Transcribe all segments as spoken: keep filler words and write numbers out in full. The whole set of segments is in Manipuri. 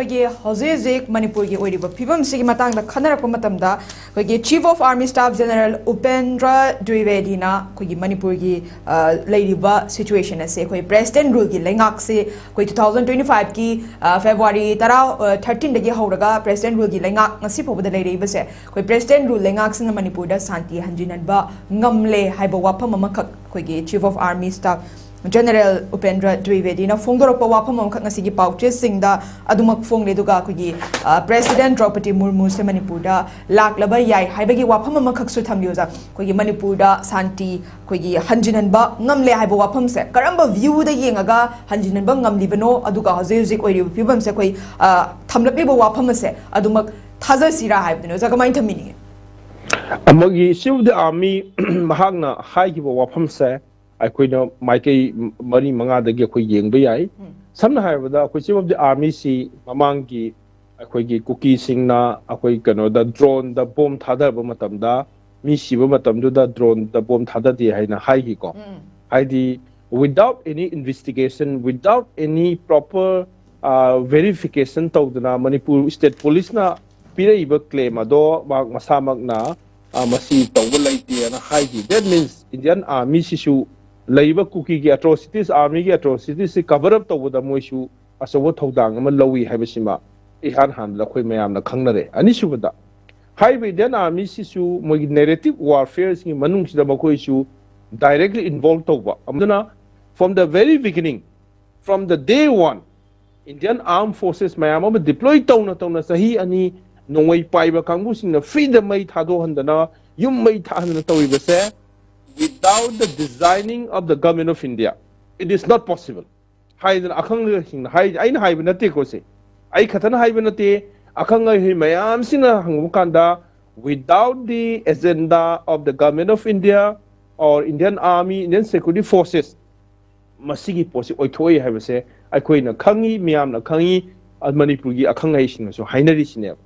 ꯑꯩꯈꯣꯏꯒꯤ ꯍꯧꯖꯤꯛ ꯍꯧꯖꯤꯛ ꯃꯅꯤꯄꯨꯔꯒꯤ ꯑꯣꯏꯔꯤꯕ ꯐꯤꯕꯝꯁꯤꯒꯤ ꯃꯇꯥꯡꯗ ꯈꯟꯅꯔꯛꯄ ꯃꯇꯝꯗ, ꯑꯩꯈꯣꯏꯒꯤ Chief of Army Staff General Upendra ꯗ꯭ꯋꯤꯋꯦꯗꯤꯅ ꯑꯩꯈꯣꯏꯒꯤ ꯃꯅꯤꯄꯨꯔꯒꯤ, ꯑ, ꯂꯩꯔꯤꯕ situation ꯑꯁꯦ, ꯑꯩꯈꯣꯏ President Ruleꯒꯤ ꯂꯩꯉꯥꯛꯁꯦ ꯑꯩꯈꯣꯏ two thousand twenty fiveꯀꯤ, ꯑ, February ꯇꯔꯥ, ꯑ, thirteenꯗꯒꯤ ꯍꯧꯔꯒ President Ruleꯒꯤ ꯂꯩꯉꯥꯛ ꯉꯁꯤ ꯐꯥꯎꯕꯗ ꯂꯩꯔꯛꯏꯕꯁꯦ, ꯑꯩꯈꯣꯏ President Rule ꯂꯩꯉꯥꯛꯁꯤꯅ ꯃꯅꯤꯄꯨꯔꯗ ꯁꯥꯟꯇꯤ ꯍꯟꯖꯤꯟꯍꯟꯕ ꯉꯝꯂꯦ ꯍꯥꯏꯕ ꯋꯥꯐꯝ ꯑꯃꯈꯛ ꯑꯩꯈꯣꯏꯒꯤ Chief of Army Staff General Upendra ꯗ꯭ꯋꯤꯋꯦꯗꯤꯅ ꯐꯣꯡꯗꯣꯔꯛꯄ ꯋꯥꯐꯝ ꯑꯃꯈꯛ ꯉꯁꯤꯒꯤ ꯄꯥꯎꯆꯦꯁꯤꯡꯗ ꯑꯗꯨꯃꯛ ꯐꯣꯡꯂꯦ꯫ ꯑꯗꯨꯒ ꯑꯩꯈꯣꯏꯒꯤ, ꯑ, President ꯗ꯭ꯔꯧꯄꯗꯤ ꯃꯨꯔꯃꯨꯁꯦ ꯃꯅꯤꯄꯨꯔꯗ ꯂꯥꯛꯂꯕ ꯌꯥꯏ ꯍꯥꯏꯕꯒꯤ ꯋꯥꯐꯝ ꯑꯃꯈꯛꯁꯨ ꯊꯝꯂꯤ, ꯑꯣꯖꯥ꯫ ꯑꯩꯈꯣꯏꯒꯤ ꯃꯅꯤꯄꯨꯔꯗ ꯁꯥꯟꯇꯤ ꯑꯩꯈꯣꯏꯒꯤ ꯍꯟꯖꯤꯟꯍꯟꯕ ꯉꯝꯂꯦ ꯍꯥꯏꯕ ꯋꯥꯐꯝꯁꯦ ꯀꯔꯝꯕ viewꯗ ꯌꯦꯡꯉꯒ ꯍꯟꯖꯤꯟꯍꯟꯕ ꯉꯝꯂꯤꯕꯅꯣ? ꯑꯗꯨꯒ ꯍꯧꯖꯤꯛ ꯍꯧꯖꯤꯛ ꯑꯣꯏꯔꯤꯕ ꯐꯤꯕꯝꯁꯦ, ꯑꯩꯈꯣꯏ, ꯑ, ꯊꯝꯂꯛꯂꯤꯕ ꯋꯥꯐꯝ ꯑꯁꯦ ꯑꯗꯨꯃꯛ ꯊꯥꯖꯁꯤꯔꯥ ꯍꯥꯏꯕꯗꯨꯅꯦ꯫ ꯑꯣꯖꯥ, ꯀꯃꯥꯏꯅ ꯊꯝꯕꯤꯅꯤꯡꯉꯤ? ꯑꯃꯒꯤ Chief of the Army ꯃꯍꯥꯛꯅ ꯍꯥꯏꯈꯤꯕ ꯋꯥꯐꯝꯁꯦ ꯑꯩꯈꯣꯏꯅ ꯃꯥꯏꯀꯩ ꯃꯔꯤ ꯃꯉꯥꯗꯒꯤ ꯑꯩꯈꯣꯏ ꯌꯦꯡꯕ ꯌꯥꯏ꯫ ꯎꯝ꯫ ꯁꯝꯅ ꯍꯥꯏꯔꯕꯗ, ꯑꯩꯈꯣꯏ Chief of the Armyꯁꯤ ꯃꯃꯥꯡꯒꯤ ꯑꯩꯈꯣꯏꯒꯤ ꯀꯨꯀꯤꯁꯤꯡꯅ ꯑꯩꯈꯣꯏ ꯀꯩꯅꯣꯗ droneꯗ bomb ꯊꯥꯗꯔꯕ ꯃꯇꯝꯗ, ꯃꯤ ꯁꯤꯕ ꯃꯇꯝꯗꯨꯗ droneꯗ bomb ꯊꯥꯗꯗꯦ ꯍꯥꯏꯅ ꯍꯥꯏꯈꯤꯀꯣ꯫ ꯎꯝ꯫ ꯍꯥꯏꯗꯤ, without any investigation, without any proper, ꯑ, verification ꯇꯧꯗꯅ ꯃꯅꯤꯄꯨꯔ state policeꯅ ꯄꯤꯔꯛꯏꯕ claim ꯑꯗꯣ ꯃꯍꯥꯛ ꯃꯁꯥꯃꯛꯅ, ꯑ, ꯃꯁꯤ ꯇꯧꯕ ꯂꯩꯇꯦꯅ ꯍꯥꯏꯈꯤ꯫ That means Indian Armyꯁꯤꯁꯨ ꯂꯩꯔꯤꯕ ꯀꯨꯀꯤꯒꯤ atrocities, Armyꯒꯤ atrocitiesꯁꯤ cover up ꯇꯧꯕꯗ ꯃꯣꯏꯁꯨ ꯑꯆꯧꯕ ꯊꯧꯗꯥꯡ ꯑꯃ ꯂꯧꯏ ꯍꯥꯏꯕꯁꯤꯃ ꯏꯍꯥꯟ ꯍꯥꯟꯕꯗ ꯑꯩꯈꯣꯏ ꯃꯌꯥꯝꯅ ꯈꯪꯅꯔꯦ꯫ ꯑꯅꯤꯁꯨꯕꯗ, ꯍꯥꯏꯔꯤꯕ Indian Armyꯁꯤꯁꯨ ꯃꯣꯏꯒꯤ narrative warfareꯁꯤꯒꯤ ꯃꯅꯨꯡꯁꯤꯗ ꯃꯈꯣꯏꯁꯨ directly involve ꯇꯧꯕ꯫ ꯑꯗꯨꯅ, from the very beginning, from the day one, Indian Armed Forces ꯃꯌꯥꯝ ꯑꯃ deploy ꯇꯧꯅ ꯇꯧꯅ ꯆꯍꯤ ꯑꯅꯤ ꯅꯣꯡꯃꯩ ꯄꯥꯏꯕ ꯀꯥꯡꯕꯨꯁꯤꯡꯅ freeꯗ ꯃꯩ ꯊꯥꯗꯣꯛꯍꯟꯗꯅ, ꯌꯨꯝ ꯃꯩ ꯊꯥꯍꯟꯗꯅ ꯇꯧꯔꯤꯕꯁꯦ, without the designing of the Government of India, it is not possible ꯍꯥꯏꯗꯅ ꯑꯈꯪꯁꯤꯡꯅ ꯍꯥꯏ꯫ ꯑꯩꯅ ꯍꯥꯏꯕ ꯅꯠꯇꯦꯀꯣ ꯁꯦ, ꯑꯩ ꯈꯛꯇꯅ ꯍꯥꯏꯕ ꯅꯠꯇꯦ꯫ ꯑꯈꯪ ꯑꯍꯩ ꯃꯌꯥꯝꯁꯤꯅ ꯍꯪꯕ ꯀꯥꯟꯗ, without the agenda of the Government of India or Indian Army, Indian Security Forces, ꯃꯁꯤꯒꯤ ꯄꯣꯠꯁꯤ ꯑꯣꯏꯊꯣꯛꯏ ꯍꯥꯏꯕꯁꯦ ꯑꯩꯈꯣꯏꯅ ꯈꯪꯉꯤ, ꯃꯤꯌꯥꯝꯅ ꯈꯪꯉꯤ, ꯃꯅꯤꯄꯨꯔꯒꯤ ꯑꯈꯪ ꯑꯍꯩꯁꯤꯡꯅꯁꯨ ꯍꯥꯏꯅꯔꯤꯁꯤꯅꯦꯕ꯫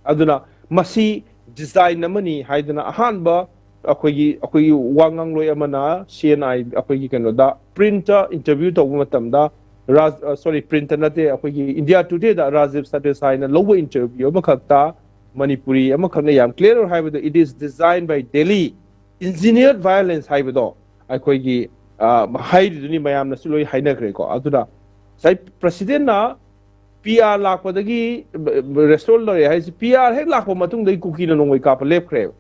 ꯑꯗꯨꯅ ꯃꯁꯤ design ꯑꯃꯅꯤ ꯍꯥꯏꯗꯅ ꯑꯍꯥꯟꯕ ꯑꯩꯈꯣꯏꯒꯤ, ꯑꯩꯈꯣꯏꯒꯤ ꯋꯥ ꯉꯥꯡꯂꯣꯏ ꯑꯃꯅ C N I, ꯑꯩꯈꯣꯏꯒꯤ ꯀꯩꯅꯣꯗ, Printꯇ interview ꯇꯧꯕ ꯃꯇꯝꯗ, ꯔꯥꯖ ꯁꯣꯔꯤ, ꯄ꯭ꯔꯤꯟꯇ ꯅꯠꯇꯦ, ꯑꯩꯈꯣꯏꯒꯤ ꯏꯟꯗꯤꯌꯥ ꯇꯨꯗꯦꯗ ꯔꯥꯖꯤꯕ ꯁꯔꯗꯦꯁꯥꯏꯅ ꯂꯧꯕ ꯏꯟꯇꯔꯚ꯭ꯌꯨ ꯑꯃꯈꯛꯇ ꯃꯅꯤꯄꯨꯔꯤ ꯑꯃꯈꯛꯅ ꯌꯥꯝ ꯀ꯭ꯂꯤꯌꯥꯔ ꯑꯣꯏ ꯍꯥꯏꯕꯗꯣ, "It is designed by Delhi, engineered violence" ꯍꯥꯏꯕꯗꯣ ꯑꯩꯈꯣꯏꯒꯤ ꯍꯥꯏꯔꯤꯗꯨꯅꯤ, ꯃꯌꯥꯝꯅꯁꯨ ꯂꯣꯏ ꯍꯥꯏꯅꯈ꯭ꯔꯦꯀꯣ꯫ ꯑꯗꯨꯅ ꯉꯁꯥꯏ ꯄ꯭ꯔꯁꯤꯗꯦꯟꯅ ꯄꯤ ꯑꯥꯔ ꯂꯥꯛꯄꯗꯒꯤ ꯔꯦꯁꯇꯣꯔꯦꯟ ꯂꯩꯔꯦ ꯍꯥꯏꯁꯦ, ꯄꯤ ꯑꯥꯔ ꯍꯦꯛ ꯂꯥꯛꯄ ꯃꯇꯨꯡꯗꯒꯤ ꯀꯨꯀꯤꯅ ꯅꯣꯡꯃꯩ ꯀꯥꯞꯄ ꯂꯦꯞꯈ꯭ꯔꯦꯕ꯫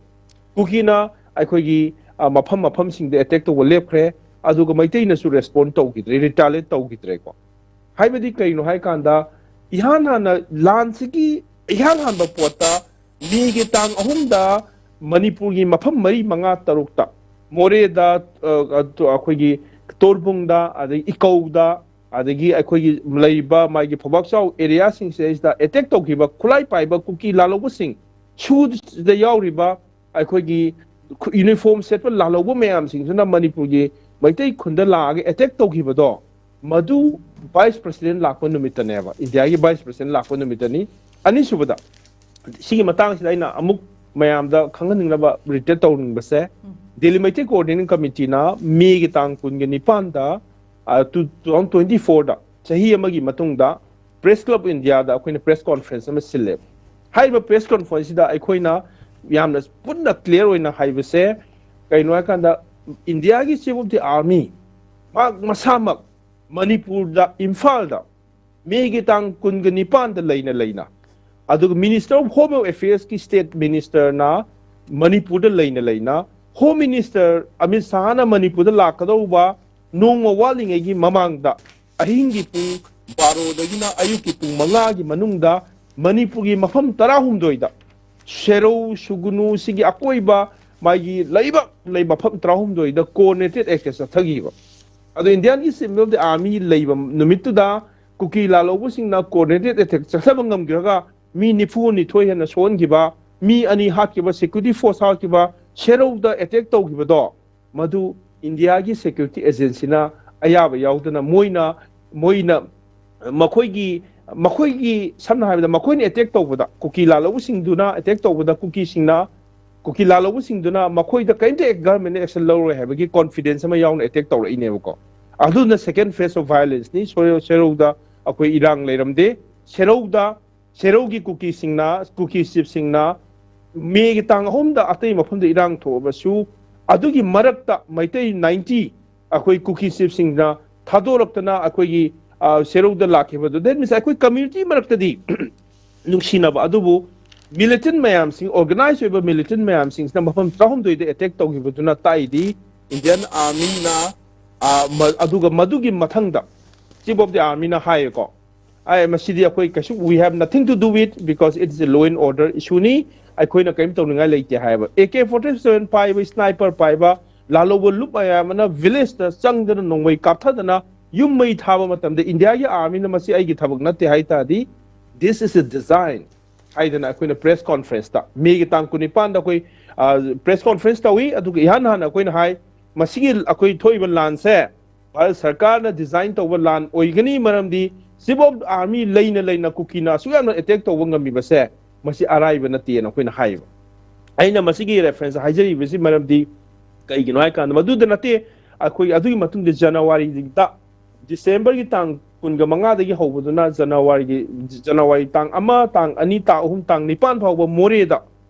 ꯀꯨꯀꯤꯅ ꯑꯩꯈꯣꯏꯒꯤ ꯃꯐꯝ ꯃꯐꯝꯁꯤꯡꯗ ꯑꯦꯇꯦꯛ ꯇꯧꯕ ꯂꯦꯞꯈ꯭ꯔꯦ꯫ ꯑꯗꯨꯒ ꯃꯩꯇꯩꯅꯁꯨ ꯔꯦꯁꯄꯣꯟ ꯇꯧꯈꯤꯗ꯭ꯔꯦ, ꯔꯤꯇꯥꯂꯦꯠ ꯇꯧꯈꯤꯗ꯭ꯔꯦꯀꯣ꯫ ꯍꯥꯏꯕꯗꯤ ꯀꯩꯅꯣ ꯍꯥꯏ ꯀꯥꯟꯗ, ꯏꯍꯥꯟ ꯍꯥꯟꯅ ꯂꯥꯟꯁꯤꯒꯤ ꯏꯍꯥꯟ ꯍꯥꯟꯕ ꯄꯣꯠꯇ ꯃꯦꯒꯤ ꯇꯥꯡ ꯑꯍꯨꯝꯗ ꯃꯅꯤꯄꯨꯔꯒꯤ ꯃꯐꯝ ꯃꯔꯤ ꯃꯉꯥ ꯇꯔꯨꯛꯇ, ꯃꯣꯔꯦꯗ, ꯑꯩꯈꯣꯏꯒꯤ ꯇꯣꯔꯕꯨꯡꯗ, ꯑꯗꯒꯤ ꯏꯀꯧꯗ, ꯑꯗꯒꯤ ꯑꯩꯈꯣꯏꯒꯤ ꯂꯩꯔꯤꯕ ꯃꯥꯒꯤ ꯐꯧꯕꯥꯛ ꯆꯥꯎ ꯑꯦꯔꯤꯌꯥꯁꯤꯡꯁꯤꯗꯩꯁꯤꯗ ꯑꯦꯇꯦꯛ ꯇꯧꯈꯤꯕ ꯈꯨꯠꯂꯥꯏ ꯄꯥꯏꯕ ꯀꯨꯀꯤ ꯂꯥꯜꯍꯧꯕꯁꯤꯡ, ꯁꯨꯗ ꯌꯥꯎꯔꯤꯕ ꯑꯩꯈꯣꯏꯒꯤ ꯌꯨꯅꯤꯐꯣꯔꯝ ꯁꯦꯠꯄ ꯂꯥꯜꯍꯧꯕ ꯃꯌꯥꯝꯁꯤꯡꯁꯤꯅ ꯃꯅꯤꯄꯨꯔꯒꯤ ꯃꯩꯇꯩ ꯈꯨꯟꯗ ꯂꯥꯛꯑꯒ ꯑꯦꯇꯦꯛ ꯇꯧꯈꯤꯕꯗꯣ, ꯃꯗꯨ ꯚꯥꯏꯁ ꯄ꯭ꯔꯁꯤꯗꯦꯟ ꯂꯥꯛꯄ ꯅꯨꯃꯤꯠꯇꯅꯦꯕ, ꯏꯟꯗꯤꯌꯥꯒꯤ ꯚꯥꯏꯁ ꯄ꯭ꯔꯁꯤꯗꯦꯟ ꯂꯥꯛꯄ ꯅꯨꯃꯤꯠꯇꯅꯤ꯫ ꯑꯅꯤꯁꯨꯕꯗ, ꯁꯤꯒꯤ ꯃꯇꯥꯡꯁꯤꯗ ꯑꯩꯅ ꯑꯃꯨꯛ ꯃꯌꯥꯝꯗ ꯈꯪꯍꯟꯅꯤꯡꯅꯕ ꯔꯤꯇꯦꯠ ꯇꯧꯅꯤꯡꯕꯁꯦ, ꯗꯦꯜꯂꯤ ꯃꯩꯇꯩ ꯀꯣꯑꯣꯔꯗꯤꯅꯦꯇꯤꯡ ꯀꯃꯤꯇꯤꯅ ꯃꯦꯒꯤ ꯇꯥꯡ ꯀꯨꯟꯒ ꯅꯤꯄꯥꯟꯗ, ꯇꯨ ꯊꯥꯎꯖꯟ ꯇ꯭ꯋꯦꯟꯇꯤ ꯐꯣꯔꯗ, ꯆꯍꯤ ꯑꯃꯒꯤ ꯃꯇꯨꯡꯗ, ꯄ꯭ꯔꯦꯁ ꯀ꯭ꯂꯕ ꯏꯟꯗꯤꯌꯥꯗ ꯑꯩꯈꯣꯏꯅ ꯄ꯭ꯔꯦꯁ ꯀꯣꯟꯐ꯭ꯔꯦꯟꯁ ꯑꯃ ꯁꯤꯜꯂꯦꯕ꯫ ꯍꯥꯏꯔꯤꯕ ꯄ꯭ꯔꯦꯁ ꯀꯣꯟꯐ꯭ꯔꯦꯟꯁꯁꯤꯗ ꯑꯩꯈꯣꯏꯅ ꯌꯥꯝꯅ ꯄꯨꯟꯅ ꯀ꯭ꯂꯤꯌꯥꯔ ꯑꯣꯏꯅ ꯍꯥꯏꯕꯁꯦ ꯀꯩꯅꯣ ꯍꯥꯏꯀꯥꯟꯗ, ꯏꯟꯗꯤꯌꯥꯒꯤ ꯆꯤꯐ ꯑꯣꯐ ꯗꯤ ꯑꯥꯔꯃꯤ ꯃꯍꯥꯛ ꯃꯁꯥꯃꯛ ꯃꯅꯤꯄꯨꯔꯗ, ꯏꯝꯐꯥꯜꯗ ꯃꯦꯒꯤ ꯇꯥꯡ ꯀꯨꯟꯒ ꯅꯤꯄꯥꯟꯗ ꯂꯩꯅ ꯂꯩꯅ, ꯑꯗꯨꯒ ꯃꯤꯅꯤꯁꯇꯔ ꯑꯣꯐ ꯍꯣꯝ ꯑꯦꯐꯤꯌꯔꯁꯀꯤ ꯁ꯭ꯇꯦꯠ ꯃꯤꯅꯤꯁꯇꯔꯅ ꯃꯅꯤꯄꯨꯔꯗ ꯂꯩꯅ ꯂꯩꯅ, ꯍꯣꯝ ꯃꯤꯅꯤꯁꯇꯔ ꯑꯃꯤꯠ ꯁꯥꯍꯅ ꯃꯅꯤꯄꯨꯔꯗ ꯂꯥꯛꯀꯗꯧꯕ ꯅꯣꯡꯃ ꯋꯥꯠꯂꯤꯉꯩꯒꯤ ꯃꯃꯥꯡꯗ, ꯑꯍꯤꯡꯒꯤ ꯄꯨꯡ ꯕꯥꯔꯣꯗꯒꯤꯅ ꯑꯌꯨꯛꯀꯤ ꯄꯨꯡ ꯃꯉꯥꯒꯤ ꯃꯅꯨꯡꯗ ꯃꯅꯤꯄꯨꯔꯒꯤ ꯃꯐꯝ ꯇꯔꯥꯍꯨꯝꯗꯣꯏꯗ, ꯁꯦꯔꯧ, ꯁꯨꯒꯨꯅꯨ, ꯁꯤꯒꯤ ꯑꯀꯣꯏꯕ ꯃꯥꯒꯤ ꯂꯩꯕꯥꯛ ꯂꯩ ꯃꯐꯝ ꯇꯔꯥꯍꯨꯝꯗꯣꯏꯗ ꯀꯣꯑꯣꯔꯗꯤꯅꯦꯇꯦꯠ ꯑꯦꯇꯦꯛ ꯆꯠꯊꯈꯤꯕ꯫ ꯑꯗꯣ ꯏꯟꯗꯤꯌꯥꯟꯒꯤ ꯆꯤꯐ ꯑꯣꯐ ꯗꯤ ꯑꯥꯔꯃꯤ ꯂꯩꯕ ꯅꯨꯃꯤꯠꯇꯨꯗ ꯀꯨꯀꯤ ꯂꯥꯜꯍꯧꯕꯁꯤꯡꯅ ꯀꯣꯑꯣꯔꯗꯤꯅꯦꯇꯦꯠ ꯑꯦꯇꯦꯛ ꯆꯠꯊꯕ ꯉꯝꯈ꯭ꯔꯒ ꯃꯤ ꯅꯤꯐꯨ ꯅꯤꯊꯣꯏ ꯍꯦꯟꯅ ꯁꯣꯛꯍꯟꯈꯤꯕ, ꯃꯤ ꯑꯅꯤ ꯍꯥꯠꯈꯤꯕ, ꯁꯦꯀ꯭ꯌꯨꯔꯤꯇꯤ ꯐꯣꯔꯁ ꯍꯥꯠꯈꯤꯕ, ꯁꯦꯔꯧꯗ ꯑꯦꯇꯦꯛ ꯇꯧꯈꯤꯕꯗꯣ, ꯃꯗꯨ ꯏꯟꯗꯤꯌꯥꯒꯤ ꯁꯦꯀ꯭ꯌꯨꯔꯤꯇꯤ ꯑꯦꯖꯦꯟꯁꯤꯅ ꯑꯌꯥꯕ ꯌꯥꯎꯗꯅ ꯃꯣꯏꯅ, ꯃꯣꯏꯅ ꯃꯈꯣꯏꯒꯤ, ꯃꯈꯣꯏꯒꯤ, ꯁꯝꯅ ꯍꯥꯏꯔꯕꯗ, ꯃꯈꯣꯏꯅ ꯑꯦꯇꯦꯛ ꯇꯧꯕꯗ, ꯀꯨꯀꯤ ꯂꯥꯜꯍꯧꯕꯁꯤꯡꯗꯨꯅ ꯑꯦꯇꯦꯛ ꯇꯧꯕꯗ, ꯀꯨꯀꯤꯁꯤꯡꯅ, ꯀꯨꯀꯤ ꯂꯥꯜꯍꯧꯕꯁꯤꯡꯗꯨꯅ ꯃꯈꯣꯏꯗ ꯀꯔꯤꯝꯇ ꯒꯚꯔꯟꯃꯦꯟꯅ ꯑꯦꯛꯁꯟ ꯂꯧꯔꯣꯏ ꯍꯥꯏꯕꯒꯤ ꯀꯣꯟꯐꯤꯗꯦꯟꯁ ꯑꯃ ꯌꯥꯎꯅ ꯑꯦꯇꯦꯛ ꯇꯧꯔꯛꯏꯅꯦꯕꯀꯣ꯫ ꯑꯗꯨꯅ second phase of violence ꯅꯤ꯫ ꯁꯣ-, ꯁꯦꯔꯧꯗ ꯑꯩꯈꯣꯏ ꯏꯔꯥꯡ ꯂꯩꯔꯝꯗꯦ꯫ ꯁꯦꯔꯧꯗ, ꯁꯦꯔꯧꯒꯤ ꯀꯨꯀꯤꯁꯤꯡꯅ, ꯀꯨꯀꯤ ꯆꯤꯐꯁꯤꯡꯅ ꯃꯦꯒꯤ ꯇꯥꯡ ꯑꯍꯨꯝꯗ ꯑꯇꯩ ꯃꯐꯝꯗ ꯏꯔꯥꯡ ꯊꯣꯛꯑꯕꯁꯨ, ꯑꯗꯨꯒꯤ ꯃꯔꯛꯇ ꯃꯩꯇꯩ ninety ꯑꯩꯈꯣꯏ ꯀꯨꯀꯤ ꯆꯤꯐꯁꯤꯡꯅ ꯊꯥꯗꯣꯔꯛꯇꯅ ꯑꯩꯈꯣꯏꯒꯤ, ꯑ, ꯁꯦꯔꯧꯗ ꯂꯥꯛꯈꯤꯕꯗꯨ, that means ꯑꯩꯈꯣꯏ community ꯃꯔꯛꯇꯗꯤ ꯅꯨꯡꯁꯤꯅꯕ ꯑꯗꯨꯕꯨ militant ꯃꯌꯥꯝꯁꯤꯡ, organize ꯑꯣꯏꯕ militant ꯃꯌꯥꯝꯁꯤꯡꯁꯤꯅ ꯃꯐꯝ ꯇꯔꯥꯍꯨꯝꯗꯣꯏꯗ attack ꯇꯧꯈꯤꯕꯗꯨꯅ ꯇꯥꯛꯏꯗꯤ Indian Army ꯅ, ꯑ, ꯃ-, ꯑꯗꯨꯒ ꯃꯗꯨꯒꯤ ꯃꯊꯪꯗ Chief of the Army ꯅ ꯍꯥꯏꯌꯦꯀꯣ, "ꯑꯦ, ꯃꯁꯤꯗꯤ ꯑꯩꯈꯣꯏ ꯀꯩꯁꯨ, we have nothing to do with, because it is a law and order issue ꯅꯤ, ꯑꯩꯈꯣꯏꯅ ꯀꯔꯤꯝ ꯇꯧꯅꯤꯡꯉꯥꯏ ꯂꯩꯇꯦ" ꯍꯥꯏꯕ꯫ A K forty seven ꯄꯥꯏꯕ, sniper ꯄꯥꯏꯕ ꯂꯥꯜꯍꯧꯕ ꯂꯨꯞ ꯃꯌꯥꯝ ꯑꯃꯅ village ꯇ ꯆꯪꯗꯅ ꯅꯣꯡꯃꯩ ꯀꯥꯞꯊꯗꯅ ꯌꯨꯝ ꯃꯩ ꯊꯥꯕ ꯃꯇꯝꯗ India ꯒꯤ Army ꯅ "ꯃꯁꯤ ꯑꯩꯒꯤ ꯊꯕꯛ ꯅꯠꯇꯦ" ꯍꯥꯏ ꯇꯥꯔꯗꯤ, "This is a design" ꯍꯥꯏꯗꯅ ꯑꯩꯈꯣꯏꯅ press conference ꯇ, ꯃꯦꯒꯤ ꯇꯥꯡ ꯀꯨꯟꯅꯤꯄꯥꯟꯗ ꯑꯩꯈꯣꯏ, ꯑ, press conference ꯇꯧꯏ꯫ ꯑꯗꯨꯒ ꯏꯍꯥꯟ ꯍꯥꯟꯅ ꯑꯩꯈꯣꯏꯅ ꯍꯥꯏ, ꯃꯁꯤꯒꯤ ꯑꯩꯈꯣꯏ ꯊꯣꯛꯏꯕ ꯂꯥꯟꯁꯦ ꯚꯥꯔꯠ ꯁꯔꯀꯥꯔꯅ design ꯇꯧꯕ ꯂꯥꯟ ꯑꯣꯏꯒꯅꯤ, ꯃꯔꯝꯗꯤ Chief of Army ꯂꯩꯅ ꯂꯩꯅ ꯀꯨꯀꯤꯅ ꯑꯁꯨꯛ ꯌꯥꯝꯅ attack ꯇꯧꯕ ꯉꯝꯃꯤꯕꯁꯦ ꯃꯁꯤ ꯑꯔꯥꯏꯕ ꯅꯠꯇꯦꯅ ꯑꯩꯈꯣꯏꯅ ꯍꯥꯏꯌꯦꯕ꯫ ꯑꯩꯅ ꯃꯁꯤꯒꯤ reference ꯍꯥꯏꯖꯔꯤꯕꯁꯤ ꯃꯔꯝꯗꯤ ꯀꯩꯒꯤꯅꯣ ꯍꯥꯏ ꯀꯥꯟꯗ, ꯃꯗꯨꯗ ꯅꯠꯇꯦ, ꯑꯩꯈꯣꯏ ꯑꯗꯨꯒꯤ ꯃꯇꯨꯡꯗ January ꯗ, December ꯒꯤ ꯇꯥꯡ ꯀꯨꯟꯒ ꯃꯉꯥꯗꯒꯤ ꯍꯧꯕꯗꯨꯅ January ꯒꯤ, January ꯇꯥꯡ ꯑꯃ, ꯇꯥꯡ ꯑꯅꯤ, ꯇꯥꯡ ꯑꯍꯨꯝ, ꯇꯥꯡ ꯅꯤꯄꯥꯟ ꯐꯥꯎꯕ ꯃꯣꯔꯦꯗ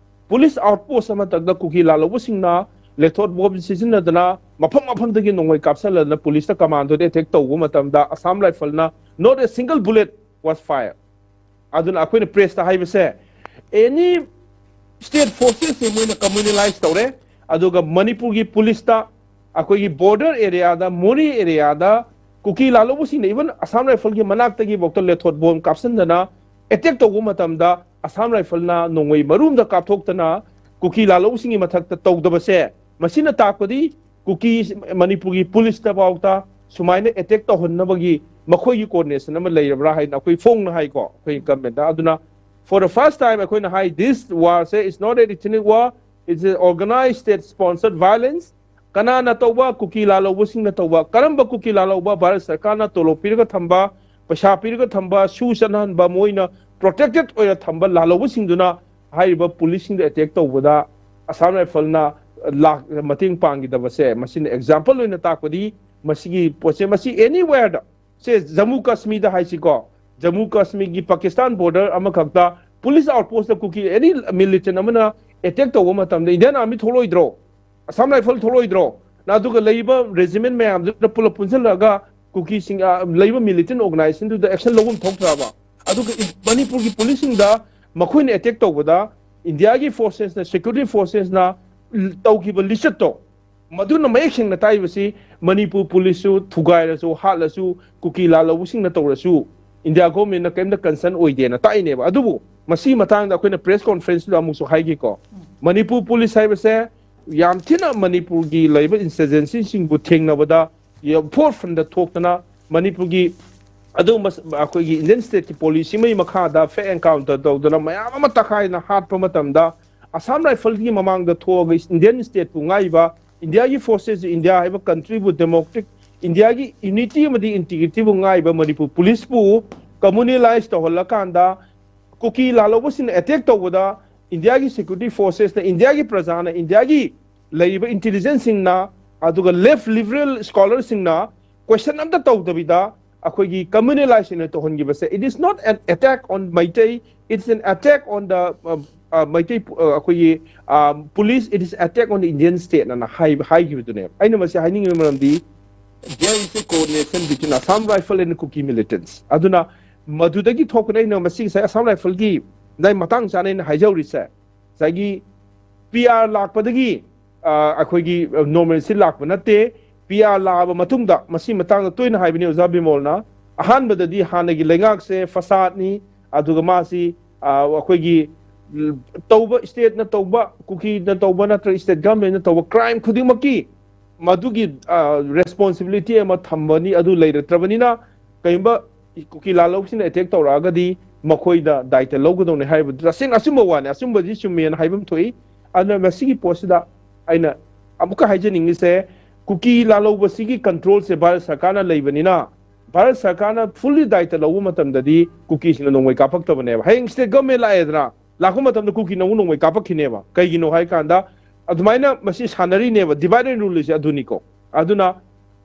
police outpost ꯑꯃꯇꯪꯗ ꯀꯨꯀꯤ ꯂꯥꯜꯍꯧꯕꯁꯤꯡꯅ lethot bomb ꯁꯤꯖꯤꯟꯅꯗꯅ ꯃꯐꯝ ꯃꯐꯝꯗꯒꯤ ꯅꯣꯡꯃꯩ ꯀꯥꯞꯁꯤꯜꯂꯗꯅ police ꯇ commando ꯗ attack ꯇꯧꯕ ꯃꯇꯝꯗ Assam Rifle ꯅ not a single bullet was fired꯫ ꯑꯗꯨꯅ ꯑꯩꯈꯣꯏꯅ press ꯇ ꯍꯥꯏꯕꯁꯦ, any state forces ꯁꯦ ꯃꯣꯏꯅ communalize ꯇꯧꯔꯦ, ꯑꯗꯨꯒ ꯃꯅꯤꯄꯨꯔꯒꯤ police ꯇ ꯑꯩꯈꯣꯏꯒꯤ border area ꯗ, ꯃꯣꯔꯦ area ꯗ ꯀꯨꯀꯤ ꯂꯥꯜꯍꯧꯕꯁꯤꯡꯅ even Assam Rifle ꯒꯤ ꯃꯅꯥꯛꯇꯒꯤ ꯐꯥꯎꯗ lethot bomb ꯀꯥꯞꯁꯤꯟꯗꯅ attack ꯇꯧꯕ ꯃꯇꯝꯗ Assam Rifle ꯅ ꯅꯣꯡꯃꯩ ꯃꯔꯨꯝꯗ ꯀꯥꯞꯊꯣꯛꯇꯅ ꯀꯨꯀꯤ ꯂꯥꯜꯍꯧꯕꯁꯤꯡꯒꯤ ꯃꯊꯛꯇ ꯇꯧꯗꯕꯁꯦ, ꯃꯁꯤꯅ ꯇꯥꯛꯄꯗꯤ ꯀꯨꯀꯤ ꯃꯅꯤꯄꯨꯔꯒꯤ police ꯇ ꯐꯥꯎꯗ ꯁꯨꯃꯥꯏꯅ attack ꯇꯧꯍꯟꯅꯕꯒꯤ ꯃꯈꯣꯏꯒꯤ coordination ꯑꯃ ꯂꯩꯔꯕ꯭ꯔꯥ ꯍꯥꯏꯅ ꯑꯩꯈꯣꯏ ꯐꯣꯡꯅ ꯍꯥꯏꯀꯣ, ꯑꯩꯈꯣꯏ incumbent ꯗ꯫ ꯑꯗꯨꯅ for the first time ꯑꯩꯈꯣꯏꯅ ꯍꯥꯏ, this war say is not an ethnic war, it's an organized state sponsored violence꯫ ꯀꯅꯥꯅ ꯇꯧꯕ? ꯀꯨꯀꯤ ꯂꯥꯜꯍꯧꯕꯁꯤꯡꯅ ꯇꯧꯕ꯫ ꯀꯔꯝꯕ ꯀꯨꯀꯤ ꯂꯥꯜꯍꯧꯕ? ꯚꯥꯔꯠ ꯁꯔꯀꯥꯔꯅ ꯇꯣꯂꯣꯞ ꯄꯤꯔꯒ ꯊꯝꯕ, ꯄꯩꯁꯥ ꯄꯤꯔꯒ ꯊꯝꯕ, ꯁꯨ ꯆꯠꯅꯍꯟꯕ, ꯃꯣꯏꯅ protected ꯑꯣꯏꯅ ꯊꯝꯕ ꯂꯥꯜꯍꯧꯕꯁꯤꯡꯗꯨꯅ ꯍꯥꯏꯔꯤꯕ police ꯁꯤꯡꯗ attack ꯇꯧꯕꯗ Assam Rifle ꯅ ꯂꯥꯛ-, ꯃꯇꯦꯡ ꯄꯥꯡꯈꯤꯗꯕꯁꯦ, ꯃꯁꯤꯅ example ꯑꯣꯏꯅ ꯇꯥꯛꯄꯗꯤ ꯃꯁꯤꯒꯤ ꯄꯣꯠꯁꯦ, ꯃꯁꯤ anywhere ꯗ, ꯁꯦ ꯖꯃꯨ ꯀꯥꯁꯃꯤꯔꯗ ꯍꯥꯏꯁꯤꯀꯣ, ꯖꯃꯨ ꯀꯥꯁꯃꯤꯔꯒꯤ ꯄꯥꯀꯤꯁꯇꯥꯟ border ꯑꯃꯈꯛꯇ police outpost ꯇ ꯀꯨꯀꯤ any militant ꯑꯃꯅ attack ꯇꯧꯕ ꯃꯇꯝꯗ Indian Army ꯊꯣꯛꯂꯛꯑꯣꯏꯗ꯭ꯔꯣ? Assam Rifle ꯊꯣꯛꯂꯛꯑꯣꯏꯗ꯭ꯔꯣ? ꯅ ꯑꯗꯨꯒ ꯂꯩꯔꯤꯕ regiment ꯃꯌꯥꯝꯗꯨꯗ ꯄꯨꯂꯞ ꯄꯨꯟꯁꯤꯜꯂꯒ ꯀꯨꯀꯤꯁꯤꯡ, ꯑ, ꯂꯩꯕ militant organization ꯗꯨꯗ action ꯂꯧꯐꯝ ꯊꯣꯛꯇ꯭ꯔꯕ? ꯑꯗꯨꯒ ꯏ-, ꯃꯅꯤꯄꯨꯔꯒꯤ police ꯁꯤꯡꯗ ꯃꯈꯣꯏꯅ attack ꯇꯧꯕꯗ India ꯒꯤ forces ꯅ, security forces ꯅ ꯇꯧꯈꯤꯕ ꯂꯤꯆꯠꯇꯣ, ꯃꯗꯨꯅ ꯃꯌꯦꯛ ꯁꯦꯡꯅ ꯇꯥꯛꯏꯕꯁꯤ ꯃꯅꯤꯄꯨꯔ police ꯁꯨ ꯊꯨꯒꯥꯏꯔꯁꯨ, ꯍꯥꯠꯂꯁꯨ, ꯀꯨꯀꯤ ꯂꯥꯜꯍꯧꯕꯁꯤꯡꯅ ꯇꯧꯔꯁꯨ India government ꯅ ꯀꯔꯤꯝꯇ concern ꯑꯣꯏꯗꯦꯅ ꯇꯥꯛꯏꯅꯦꯕ꯫ ꯑꯗꯨꯕꯨ ꯃꯁꯤ ꯃꯇꯥꯡꯗ ꯑꯩꯈꯣꯏꯅ press conference ꯇꯨꯗ ꯑꯃꯨꯛꯁꯨ ꯍꯥꯏꯈꯤꯀꯣ, ꯃꯅꯤꯄꯨꯔ police ꯍꯥꯏꯕꯁꯦ ꯌꯥꯝ ꯊꯤꯅ ꯃꯅꯤꯄꯨꯔꯒꯤ ꯂꯩꯔꯤꯕ insurgency ꯁꯤꯡꯕꯨ ꯊꯦꯡꯅꯕꯗ forefront ꯊꯣꯛꯇꯅ ꯃꯅꯤꯄꯨꯔꯒꯤ ꯑꯗꯨꯒꯨꯝꯕ ꯑꯩꯈꯣꯏꯒꯤ Indian state ꯀꯤ policy ꯁꯤꯃꯩ ꯃꯈꯥꯗ fake encounter ꯇꯧꯗꯅ ꯃꯌꯥꯝ ꯑꯃ ꯇꯛꯈꯥꯏꯅ ꯍꯥꯠꯄ ꯃꯇꯝꯗ Assam Rifle ꯒꯤ ꯃꯃꯥꯡꯗ ꯊꯣꯛꯑꯒ Indian state ꯄꯨ ꯉꯥꯛꯏꯕ, India ꯒꯤ forces, India ꯍꯥꯏꯕ country ꯕꯨ democratic, India ꯒꯤ unity ꯑꯃꯗꯤ integrity ꯕꯨ ꯉꯥꯛꯏꯕ ꯃꯅꯤꯄꯨꯔ police ꯄꯨ communalize ꯇꯧꯍꯜꯂꯀꯥꯟꯗ ꯀꯨꯀꯤ ꯂꯥꯜꯍꯧꯕꯁꯤꯡꯅ attack ꯇꯧꯕꯗ India ꯒꯤ security forces ꯅ, India ꯒꯤ ꯄ꯭ꯔꯖꯥꯅ, India ꯒꯤ ꯂꯩꯔꯤꯕ intelligence ꯁꯤꯡꯅ, ꯑꯗꯨꯒ left liberal scholar ꯁꯤꯡꯅ question ꯑꯝꯇ ꯇꯧꯗꯕꯤꯗ ꯑꯩꯈꯣꯏꯒꯤ communalize ꯑꯣꯏꯅ ꯇꯧꯍꯟꯈꯤꯕꯁꯦ, it is not an attack on Meitei, it's an attack on the, uh, uh, Meitei, uh, ꯑꯩꯈꯣꯏꯒꯤ, uh, police, it is attack on the Indian state ꯑꯅ ꯍꯥꯏꯕ, ꯍꯥꯏꯈꯤꯕꯗꯨꯅꯦꯕ꯫ ꯑꯩꯅ ꯃꯁꯤ ꯍꯥꯏꯅꯤꯡꯉꯤꯕ ꯃꯔꯝꯗꯤ there is a coordination between Assam Rifle and Kuki militants꯫ ꯑꯗꯨꯅ ꯃꯗꯨꯗꯒꯤ ꯊꯣꯛꯄꯅ ꯑꯩꯅ ꯃꯁꯤ ꯉꯁꯥꯏ Assam Rifle ꯒꯤ ꯉꯁꯥꯏ ꯃꯇꯥꯡ ꯆꯥꯅ ꯑꯩꯅ ꯍꯥꯏꯖꯍꯧꯔꯤꯁꯦ꯫ ꯉꯁꯥꯏꯒꯤ P R ꯂꯥꯛꯄꯗꯒꯤ, ꯑ, ꯑꯩꯈꯣꯏꯒꯤ, ꯑ, normalcy ꯂꯥꯛꯄ ꯅꯠꯇꯦ꯫ P R ꯂꯥꯛꯑꯕ ꯃꯇꯨꯡꯗ, ꯃꯁꯤ ꯃꯇꯥꯡꯗ ꯇꯣꯏꯅ ꯍꯥꯏꯕꯅꯤ ꯑꯣꯖꯥ ꯕꯤꯃꯣꯜꯅ, ꯑꯍꯥꯟꯕꯗꯗꯤ ꯍꯥꯟꯅꯒꯤ ꯂꯩꯉꯥꯛꯁꯦ ꯐꯁꯥꯠꯅꯤ, ꯑꯗꯨꯒ ꯃꯥꯁꯤ, ꯑ, ꯑꯩꯈꯣꯏꯒꯤ, ꯎꯝ, ꯇꯧꯕ, state ꯅ ꯇꯧꯕ, ꯀꯨꯀꯤꯅ ꯇꯧꯕ ꯅꯠꯇ꯭ꯔꯒ state government ꯅ ꯇꯧꯕ crime ꯈꯨꯗꯤꯡꯃꯛꯀꯤ ꯃꯗꯨꯒꯤ, ꯑ, responsibility ꯑꯃ ꯊꯝꯕꯅꯤ, ꯑꯗꯨ ꯂꯩꯔꯛꯇ꯭ꯔꯕꯅꯤꯅ ꯀꯔꯤꯒꯨꯝꯕ ꯀꯨꯀꯤ ꯂꯥꯜꯍꯧꯕꯁꯤꯡꯅ attack ꯇꯧꯔꯛꯑꯒꯗꯤ ꯃꯈꯣꯏꯗ ꯗꯥꯏꯇ ꯂꯧꯒꯗꯧꯅꯤ ꯍꯥꯏꯕꯗꯨ ꯇꯁꯦꯡꯅ ꯑꯆꯨꯝꯕ ꯋꯥꯅꯤ, ꯑꯆꯨꯝꯕꯗꯤ ꯆꯨꯝꯃꯦꯅ ꯍꯥꯏꯕ ꯑꯃ ꯊꯣꯛꯏ꯫ ꯑꯗꯨꯅ ꯃꯁꯤꯒꯤ ꯄꯣꯠꯁꯤꯗ ꯑꯩꯅ ꯑꯃꯨꯛꯀ ꯍꯥꯏꯖꯅꯤꯡꯉꯤꯁꯦ, ꯀꯨꯀꯤ ꯂꯥꯜꯍꯧꯕꯁꯤꯒꯤ control ꯁꯦ ꯚꯥꯔꯠ ꯁꯔꯀꯥꯔꯅ ꯂꯩꯕꯅꯤꯅ, ꯚꯥꯔꯠ ꯁꯔꯀꯥꯔꯅ fully ꯗꯥꯏꯇ ꯂꯧꯕ ꯃꯇꯝꯗꯗꯤ ꯀꯨꯀꯤꯁꯤꯡꯅ ꯅꯣꯡꯃꯩ ꯀꯥꯞꯄꯛꯇꯕꯅꯦꯕ꯫ ꯍꯌꯦꯡ state government ꯂꯥꯛꯑꯦꯗꯅ, ꯂꯥꯛꯄ ꯃꯇꯝꯗ ꯀꯨꯀꯤꯅ ꯑꯃꯨꯛ ꯅꯣꯡꯃꯩ ꯀꯥꯞꯄꯛꯈꯤꯅꯦꯕ꯫ ꯀꯩꯒꯤꯅꯣ ꯍꯥꯏꯀꯥꯟꯗ, ꯑꯗꯨꯃꯥꯏꯅ ꯃꯁꯤ ꯁꯥꯟꯅꯔꯤꯅꯦꯕ, divide and rule ꯁꯦ ꯑꯗꯨꯅꯤꯀꯣ꯫ ꯑꯗꯨꯅ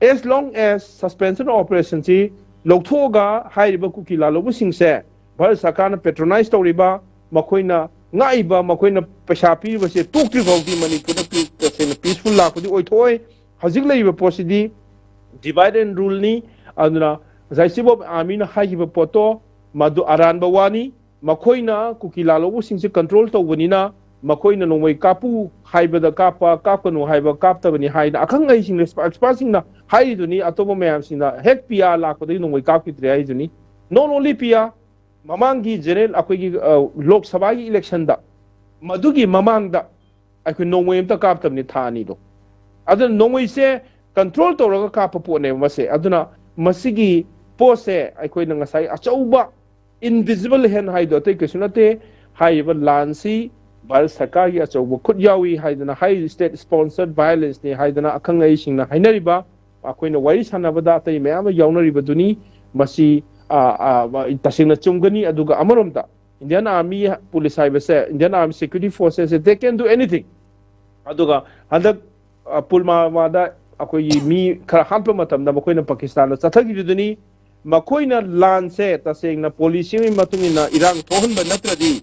As long as suspension of operation ꯁꯤ ꯂꯧꯊꯣꯛꯑꯒ ꯍꯥꯏꯔꯤꯕ ꯀꯨꯀꯤ ꯂꯥꯜꯍꯧꯕꯁꯤꯡꯁꯦ ꯚꯥꯔꯠ ꯁꯔꯀꯥꯔꯅ patronize ꯇꯧꯔꯤꯕ, ꯃꯈꯣꯏꯅ ꯉꯥꯛꯏꯕ, ꯃꯈꯣꯏꯅ ꯄꯩꯁꯥ ꯄꯤꯔꯤꯕꯁꯦ ꯇꯣꯛꯇ꯭ꯔꯤ ꯐꯥꯎꯗꯤ ꯃꯅꯤꯄꯨꯔꯗ ꯄꯤ-, ꯇꯁꯦꯡꯅ peaceful ꯂꯥꯛꯄꯗꯤ ꯑꯣꯏꯊꯣꯛꯑꯣꯏ꯫ ꯍꯧꯖꯤꯛ ꯂꯩꯔꯤꯕ ꯄꯣꯠꯁꯤꯗꯤ divide and rule ꯅꯤ꯫ ꯑꯗꯨꯅ ꯉꯁꯥꯏ Chief of Army ꯅ ꯍꯥꯏꯈꯤꯕ ꯄꯣꯠꯇꯣ, ꯃꯗꯨ ꯑꯔꯥꯟꯕ ꯋꯥꯅꯤ꯫ ꯃꯈꯣꯏꯅ ꯀꯨꯀꯤ ꯂꯥꯜꯍꯧꯕꯁꯤꯡꯁꯦ control ꯇꯧꯕꯅꯤꯅ, ꯃꯈꯣꯏꯅ ꯅꯣꯡꯃꯩ ꯀꯥꯞꯄꯨ ꯍꯥꯏꯕꯗ ꯀꯥꯞꯄ, ꯀꯥꯞꯀꯅꯨ ꯍꯥꯏꯕ ꯀꯥꯞꯇꯕꯅꯤ ꯍꯥꯏꯅ ꯑꯈꯪ ꯑꯍꯩꯁꯤꯡ, expert ꯁꯤꯡꯅ ꯍꯥꯏꯔꯤꯗꯨꯅꯤ꯫ ꯑꯇꯣꯞꯄ ꯃꯌꯥꯝꯁꯤꯡꯅ ꯍꯦꯛ P R ꯂꯥꯛꯄꯗꯒꯤ ꯅꯣꯡꯃꯩ ꯀꯥꯞꯈꯤꯗ꯭ꯔꯦ ꯍꯥꯏꯗꯨꯅꯤ꯫ Not only P R, ꯃꯃꯥꯡꯒꯤ general, ꯑꯩꯈꯣꯏꯒꯤ, ꯑ, ꯂꯣꯛ ꯁꯚꯥꯒꯤ election ꯗ, ꯃꯗꯨꯒꯤ ꯃꯃꯥꯡꯗ ꯑꯩꯈꯣꯏ ꯅꯣꯡꯃꯩ ꯑꯝꯇ ꯀꯥꯞꯇꯕꯅꯤ ꯊꯥ ꯑꯅꯤꯗꯣ꯫ ꯑꯗꯨꯅ ꯅꯣꯡꯃꯩꯁꯦ control ꯇꯧꯔꯒ ꯀꯥꯞꯄ ꯄꯣꯠꯅꯦꯕ ꯃꯁꯦ꯫ ꯑꯗꯨꯅ ꯃꯁꯤꯒꯤ ꯄꯣꯠꯁꯦ ꯑꯩꯈꯣꯏꯅ ꯉꯁꯥꯏ ꯑꯆꯧꯕ invisible hand ꯍꯥꯏꯗꯣ ꯑꯇꯩ ꯀꯩꯁꯨ ꯅꯠꯇꯦ꯫ ꯍꯥꯏꯔꯤꯕ ꯂꯥꯟꯁꯤ ꯚꯥꯔꯠ ꯁꯔꯀꯥꯔꯒꯤ ꯑꯆꯧꯕ ꯈꯨꯠ ꯌꯥꯎꯏ ꯍꯥꯏꯗꯅ ꯍꯥꯏꯔꯤ, state sponsored violence ꯅꯤ ꯍꯥꯏꯗꯅ ꯑꯈꯪ ꯑꯍꯩꯁꯤꯡꯅ ꯍꯥꯏꯅꯔꯤꯕ, ꯑꯩꯈꯣꯏꯅ ꯋꯥꯔꯤ ꯁꯥꯟꯅꯕꯗ ꯑꯇꯩ ꯃꯌꯥꯝ ꯑꯃ ꯌꯥꯎꯅꯔꯤꯕꯗꯨꯅꯤ꯫ ꯃꯁꯤ, ꯑ, ꯑ, ꯇꯁꯦꯡꯅ ꯆꯨꯝꯒꯅꯤ꯫ ꯑꯗꯨꯒ ꯑꯃꯔꯣꯝꯗ Indian Army, police ꯍꯥꯏꯕꯁꯦ, Indian Army security forces say, they can do anything꯫ ꯑꯗꯨꯒ ꯍꯟꯗꯛ, ꯑ, ꯄꯨꯜꯋꯥꯃꯥꯗ ꯑꯩꯈꯣꯏꯒꯤ ꯃꯤ ꯈꯔ ꯍꯥꯠꯄ ꯃꯇꯝꯗ ꯃꯈꯣꯏꯅ ꯄꯥꯀꯤꯁꯇꯥꯟꯗ ꯆꯠꯊꯈꯤꯕꯗꯨꯅꯤ꯫ ꯃꯈꯣꯏꯅ ꯂꯥꯟꯁꯦ ꯇꯁꯦꯡꯅ policy ꯑꯃꯒꯤ ꯃꯇꯨꯡ ꯏꯟꯅ ꯏꯔꯥꯡ ꯊꯣꯛꯍꯟꯕ ꯅꯠꯇ꯭ꯔꯗꯤ,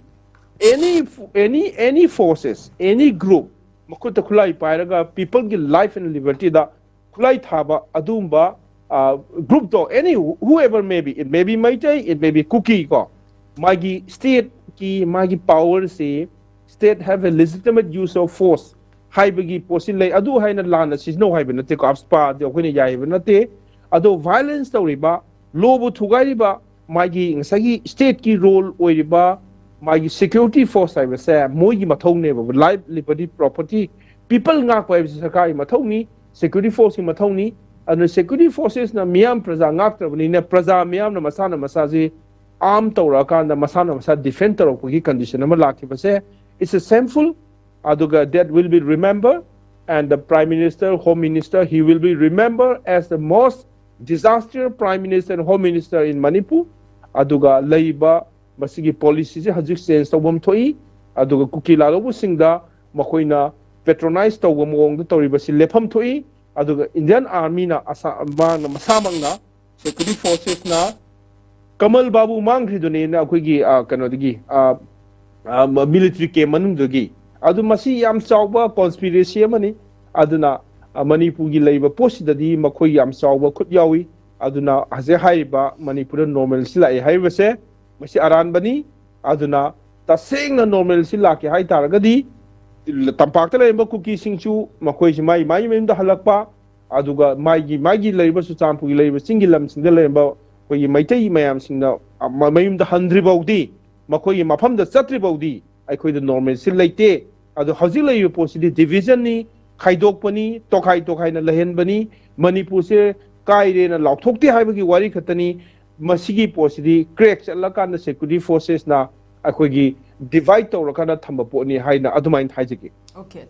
any, any, any forces, any group ꯃꯈꯨꯠꯇ ꯈꯨꯠꯂꯥꯏ ꯄꯥꯏꯔꯒ people ꯒꯤ life and liberty ꯗ ꯈꯨꯠꯂꯥꯏ ꯊꯥꯕ ꯑꯗꯨꯒꯨꯝꯕ, ꯑ, group to, any, whoever may be, it may be Meitei, it may be ꯀꯨꯀꯤ ꯀꯣ, ꯃꯥꯒꯤ state ꯀꯤ ꯃꯥꯒꯤ power ꯁꯤ, state have a legitimate use of force ꯍꯥꯏꯕꯒꯤ ꯄꯣꯠꯁꯤ ꯂꯩ꯫ ꯑꯗꯨ ꯍꯥꯏꯅ ꯂꯥꯟꯅ ꯁꯤꯖꯤꯟꯅꯧ ꯍꯥꯏꯕ ꯅꯠꯇꯦꯀꯣ, AFSPA ꯗꯤ ꯑꯩꯈꯣꯏꯅ ꯌꯥꯏ ꯍꯥꯏꯕ ꯅꯠꯇꯦ꯫ ꯑꯗꯣ violence ꯇꯧꯔꯤꯕ, law ꯕꯨ ꯊꯨꯒꯥꯏꯔꯤꯕ, ꯃꯥꯒꯤ ꯉꯁꯥꯏꯒꯤ state ꯀꯤ role ꯑꯣꯏꯔꯤꯕ ꯃꯥꯒꯤ security force ꯍꯥꯏꯕꯁꯦ ꯃꯣꯏꯒꯤ ꯃꯊꯧꯅꯦꯕ꯫ Life, liberty, property, people ꯉꯥꯛꯄ ꯍꯥꯏꯕꯁꯤ ꯁꯔꯀꯥꯔꯒꯤ ꯃꯊꯧꯅꯤ, security force ꯀꯤ ꯃꯊꯧꯅꯤ꯫ ꯑꯗꯨꯅ security forces ꯅ ꯃꯤꯌꯥꯝ ꯄ꯭ꯔꯖꯥ ꯉꯥꯛꯇ꯭ꯔꯕꯅꯤꯅ ꯄ꯭ꯔꯖꯥ ꯃꯤꯌꯥꯝꯅ ꯃꯁꯥꯅ ꯃꯁꯥꯁꯤ arm ꯇꯧꯔꯛꯑꯀꯥꯟꯗ ꯃꯁꯥꯅ ꯃꯁꯥ defend ꯇꯧꯔꯛꯄꯒꯤ condition ꯑꯃ ꯂꯥꯛꯈꯤꯕꯁꯦ, it's a shameful꯫ ꯑꯗꯨꯒ that will be remember, and the Prime Minister, Home Minister, he will be remember as the most disaster Prime Minister and Home Minister in Manipur꯫ ꯑꯗꯨꯒ ꯂꯩꯔꯤꯕ ꯃꯁꯤꯒꯤ policy ꯁꯦ ꯍꯧꯖꯤꯛ change ꯇꯧꯐꯝ ꯊꯣꯛꯏ꯫ ꯑꯗꯨꯒ ꯀꯨꯀꯤ ꯂꯥꯜꯍꯧꯕꯁꯤꯡꯗ ꯃꯈꯣꯏꯅ patronize ꯇꯧꯕ ꯃꯑꯣꯡꯗ ꯇꯧꯔꯤꯕꯁꯤ ꯂꯦꯞꯐꯝ ꯊꯣꯛꯏ꯫ ꯑꯗꯨꯒ Indian Armyꯅ ꯑꯁꯥ-, ꯃꯥꯅ ꯃꯁꯥꯃꯛꯅ, security forcesꯅ ꯀꯃꯜ ꯕꯥꯕꯨ ꯃꯥꯡꯈ꯭ꯔꯤꯗꯨꯅꯦꯅ ꯑꯩꯈꯣꯏꯒꯤ, ꯑ, ꯀꯩꯅꯣꯗꯒꯤ, ꯑ, ꯑ, military camp ꯃꯅꯨꯡꯗꯒꯤ꯫ ꯑꯗꯨ ꯃꯁꯤ ꯌꯥꯝ ꯆꯥꯎꯕ conspiracy ꯑꯃꯅꯤ꯫ ꯑꯗꯨꯅ, ꯑ, ꯃꯅꯤꯄꯨꯔꯒꯤ ꯂꯩꯔꯤꯕ ꯄꯣꯠꯁꯤꯗꯗꯤ ꯃꯈꯣꯏ ꯌꯥꯝ ꯆꯥꯎꯕ ꯈꯨꯠ ꯌꯥꯎꯏ꯫ ꯑꯗꯨꯅ ꯍꯧꯖꯤꯛ ꯍꯥꯏꯔꯤꯕ ꯃꯅꯤꯄꯨꯔꯗ normalcy ꯂꯥꯛꯑꯦ ꯍꯥꯏꯔꯤꯕꯁꯦ, ꯃꯁꯤ ꯑꯔꯥꯟꯕꯅꯤ꯫ ꯑꯗꯨꯅ ꯇꯁꯦꯡꯅ normalcy ꯂꯥꯛꯀꯦ ꯍꯥꯏ ꯇꯥꯔꯒꯗꯤ ꯇꯝꯄꯥꯛꯇ ꯂꯩꯔꯤꯕ ꯀꯨꯀꯤꯁꯤꯡꯁꯨ ꯃꯈꯣꯏꯁꯤ ꯃꯥꯏ, ꯃꯥꯏ ꯃꯌꯨꯝꯗ ꯍꯜꯂꯛꯄ, ꯑꯗꯨꯒ ꯃꯥꯒꯤ, ꯃꯥꯒꯤ ꯂꯩꯔꯤꯕ ꯆꯨꯔꯆꯥꯟꯄꯨꯔꯒꯤ ꯂꯩꯔꯤꯕ ꯆꯤꯡꯒꯤ ꯂꯝꯁꯤꯡꯗ ꯂꯩꯔꯝꯕ ꯑꯩꯈꯣꯏꯒꯤ ꯃꯩꯇꯩ ꯃꯌꯥꯝꯁꯤꯡꯅ, ꯑ, ꯃ-, ꯃꯌꯨꯝꯗ ꯍꯟꯗ꯭ꯔꯤ ꯐꯥꯎꯗꯤ, ꯃꯈꯣꯏꯒꯤ ꯃꯐꯝꯗ ꯆꯠꯇ꯭ꯔꯤ ꯐꯥꯎꯗꯤ ꯑꯩꯈꯣꯏꯗ normalcy ꯂꯩꯇꯦ꯫ ꯑꯗꯣ ꯍꯧꯖꯤꯛ ꯂꯩꯔꯤꯕ ꯄꯣꯠꯁꯤꯗꯤ divisionꯅꯤ, ꯈꯥꯏꯗꯣꯛꯄꯅꯤ, ꯇꯣꯈꯥꯏ ꯇꯣꯈꯥꯏꯅ ꯂꯩꯍꯟꯕꯅꯤ, ꯃꯅꯤꯄꯨꯔꯁꯦ ꯀꯥꯏꯔꯦꯅ ꯂꯥꯎꯊꯣꯛꯇꯦ ꯍꯥꯏꯕꯒꯤ ꯋꯥꯔꯤ ꯈꯛꯇꯅꯤ꯫ ꯃꯁꯤꯒꯤ ꯄꯣꯠꯁꯤꯗꯤ crack ꯆꯠꯂꯀꯥꯟꯗ security forcesꯅ ꯑꯩꯈꯣꯏꯒꯤ divide ꯇꯧꯔꯀꯥꯟꯗ ꯊꯝꯕ ꯄꯣꯠꯅꯤ ꯍꯥꯏꯅ ꯑꯗꯨꯃꯥꯏꯅ ꯍꯥꯏꯖꯒꯦ꯫ Okay,